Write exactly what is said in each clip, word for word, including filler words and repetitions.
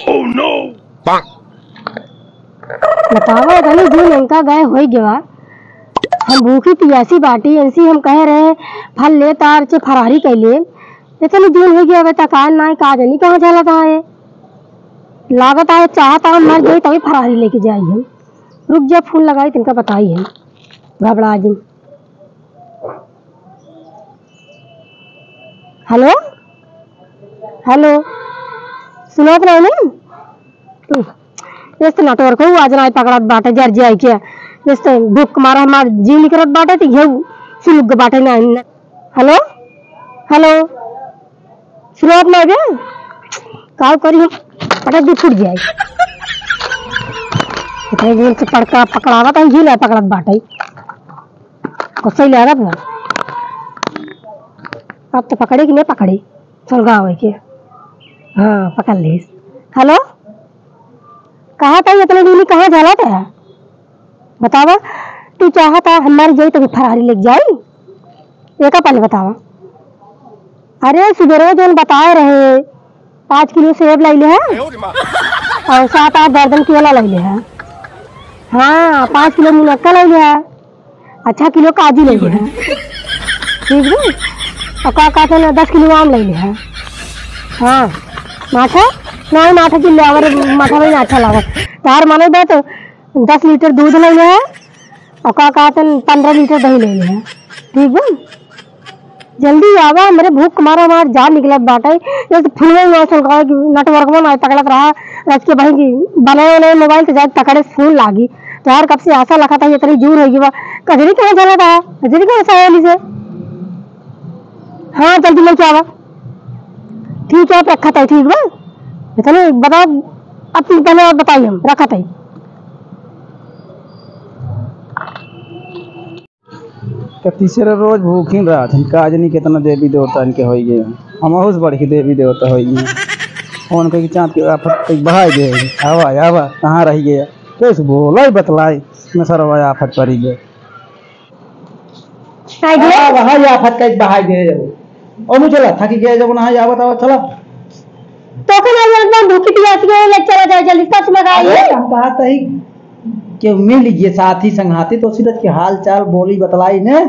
Oh no! बतावा, इतनी दिन इनका गए होई गवा। हम भूखी पियासी बाटी, इनसी हम कहे रहे, फल ले तार चे फरारी कैले। इतनी दिन होई गवा, अबे तक आए ना, का जानी कहाँ चला था ये। लागत आए, चाहत आए, मर जाई, तभी फरारी लेके जाई हम। रुक जा, फोन लगाई, तिनका बताई हम। घबरा जी। हेलो, हेलो, सुनात नहीं ना? हम्म, यस तो नेटवर्क हो, आज नाई पकड़त बाटे, जर जाई के। यस तो भूख मारा हमार जीव निकरत बाटे, तो ये सुलुक बाटे ना, ना। हेलो, हेलो, सुनात नहीं बे? का करी हम? पकड़ दी फूट जाए। इतने दिन से पड़का पकड़ावा, तो ये ना पकड़त बाटे। गुस्सा ही लागत बा। अब तो पकड़े कि नहीं पकड़े? सुलगावे के। हाँ, पकड़ लीस। हेलो? कहा था इतने दिन कहाँ झाला था? बतावा, तू चाहत है हमारी जाई तो फरारी लेके जाई? एका पहले बतावा। अरे, सुबेरे जौन बताए रहे, पाँच किलो सेब लइले है और सात आठ दर्जन केला लइले है। हाँ, पाँच किलो मुनक्का लइले है, अच्छा किलो काजू लइले है, ठीक बा? और का कहते ना, दस किलो आम लइले है। हाँ, माठा, नहीं, माठा जिन ले आवर, माठा में अच्छा लागत। तार माने बा तो दस लीटर दूध लइले है और का कहते ना, पन्द्रह लीटर दही लइले है, ठीक बा? जल्दी आवा, हमरे भूख मारा हमार जान निकलत बाटे। ये तो फोनवे में अइसन कहे कि नेटवर्कवा ना पकड़त रहा। रच के बहिन की बनाए वाले मोबाइल तो जाए पकड़े फोन लागी। तो यार, कब से आशा लगा था, ये इतनी जोर होई बा। कजरी कहाँ चला था? कजरी कहाँ से आया से? हाँ, जल्दी लेके आवा। ठीक है, आप रखा था, ठीक बा? चलो, बताओ, अब तुम पहले आप बताइए, हम रखा था। त तीसरे रोज भूखिन रहत हन, का जानी केतना देवी देवता इनके होई गए। हमहू से बढ़ के देवी देवता होई गए। फोन कइके चाँद के आफत कइके बहाई दे। आवा, आवा, कहाँ रहि गया? कैसे बोलाई बतलाई, न सरवा आफत पड़ी गए। आई गए? आवा, भाई, आफत कइके बहाई दे। ओनू चला, थकी गए जब ना, आवा, आवा, चला। तोके ना जानत बा, भूखी पियासी के ले चला जाए जल्दी, सच में गाई। अरे, हम कहा तही, केहू मिल गए साथी संघाती तो सीरज के हाल चाल बोली बतलाई ने।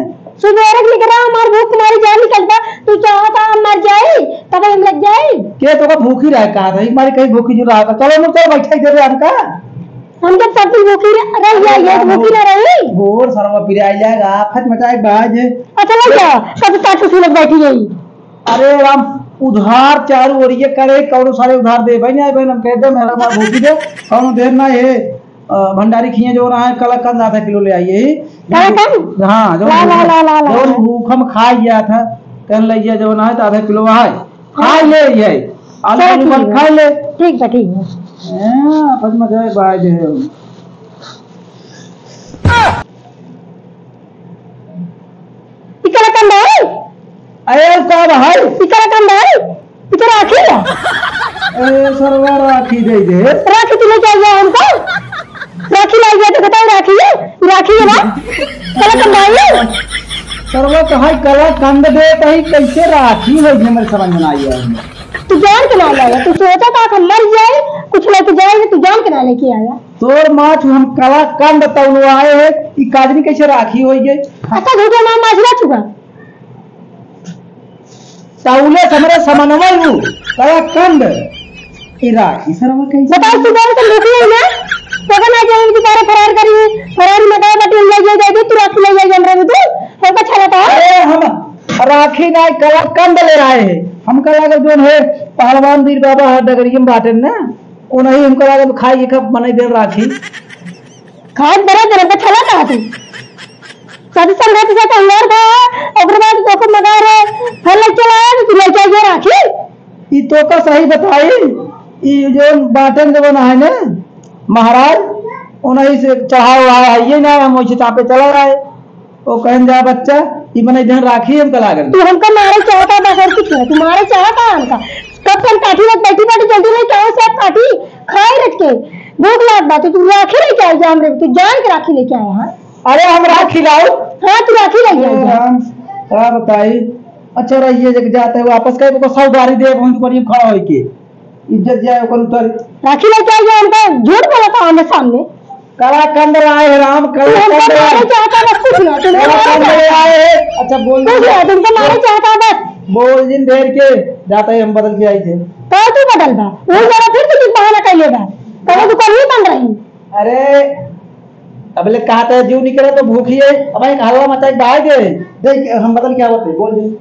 सुबेरे के निकला, हमार भूख मारी जान निकल बा, तू चाहत है हम मर जाई, तब हम लग जाई। के तोका भूखी रहे कहा तही, हमारी कहीं भूखी जो रहा था। चलो, हम चल बैठे दे रहे हमका। हम जब सब दिन भूखी रह, रह जाई, ये भूखी ना रही। गोर सरवा पिराई जाएगा, आफत मचाए बाज। अच्छा, ले जा, सब साथ सुनत बैठी गई। अरे राम, उधार चारू ओरिये करे, कौनो सारे उधार दे भाई, नहीं भाई, हम कहते हैं, मेरा माल भूखी दे, कौनो देर ना है, अ, भंडारी खिए जो रहा है, कलाकंद आधा किलो ले आइए ही। कलाकंद? हाँ, जो ला, ला, भूख-, ला, ला, ला, जो ला। भूख हम खा गया था, कल ले गया जो ना है, तो आधा किलो वहाँ है। खा हाँ। ले ये, आलू चलो, आलू ठीक बन है। खा ले। ठीक बा, ठीक बा। हाँ, अपन मजा है, बाय दे। ई कलाकंद है? अरे, का भाई? ई कलाकंद है? ई तो राखी है। ए, सरवा राखी दे दे। राखी तू लेके आइया हमको? राखी लाई गया तो बताओ, राखी है? ई राखी है ना? कलाकंद है ये? सरवा कहाँ कलाकंद दे, कहीं कैसे राखी हो, ये मेरे समझ में ना आया है। तू जान के ना लाया, तू सोचा था कि हम मर जाए, कुछ लेके जाएंगे, तू जान के ना लेके आया। तोर माँ तू हम कलाकंद तौनो आए है, ई काजनी कैसे राखी होई गई? अच्छा, झूठे नाम माजरा चुका। तौले से हमरे समनवा लू, कलाकंद, ई राखी सरवा कैसे? बताओ, तू बारे से लुकी है ना? तो ना जाए, तू बारे फरार करी, फरार में गए, बटी हम ले जाए, जाए, तू राखी ले जाए, हमरा में तू, हमका छला था। अरे, हम राखी ना, कलाकंद ले आए हैं। हमका लागल जोन है, पहलवान वीर बाबा है, डगरियम बाटन ना, उन्हीं हमका लागल खाई के कब बनाई दे राखी। खात बड़ा दिन पे छला था तू। साथी संगत से तो हमार था, ओकरे बाद तो को मगा रे, फल लेके चला आया, तो तू लेके आइए राखी। ई तो का सही बताई, ई जो बाटन जो बना है ना, महाराज, उन्हीं से चढ़ावा है, ये ना हम वैसे तापे चला आए। वो कहन जा बच्चा, ई मने जहन राखी हमका लागल। तू हमका मारे चाहता बा, और कुछ ना, तू मारे चाहता हमका। कब से हम काठी रख बैठी बाटी, जल्दी लेके आओ सब काठी, खाए रख के। भूख लाग बा, तो तू राखी लेके आई जा हमरे, तू जान के राखी लेके आया है। अरे हम राखी लाओ। हाँ, तू राखी लेके आई जा। राम, का बताई? अच्छा रहिए, जब जाते वापस कहे, तो सौदारी दे, वहीं पर खड़ा होके। इज्जत जाए ओकर उतर। राखी लेके आई है, हमका झूठ बोलत है हमरे सामने। कलाकंद लाए है राम, तू हमका कलाकंद लाए। मारे चाहता बस, कुछ ना, तू हमका मारे कलाकंद चाहता। लाए है। अच्छा, बोल कुछ दे। ना, तुमको मारे चाहता बस। बोल जिन ढेर के, जाता है हम बदल के आई थे। कब तू बदल बा? वो जरा फिर से कुछ बहाना कर लेगा। कब दुकान ही बंद रही। अरे, अब ले कहा था जीव निकले तो भूखी है, अब एक हल्ला मचा के बाहर गए। देख, हम बदल के आवत है, बोल जिन।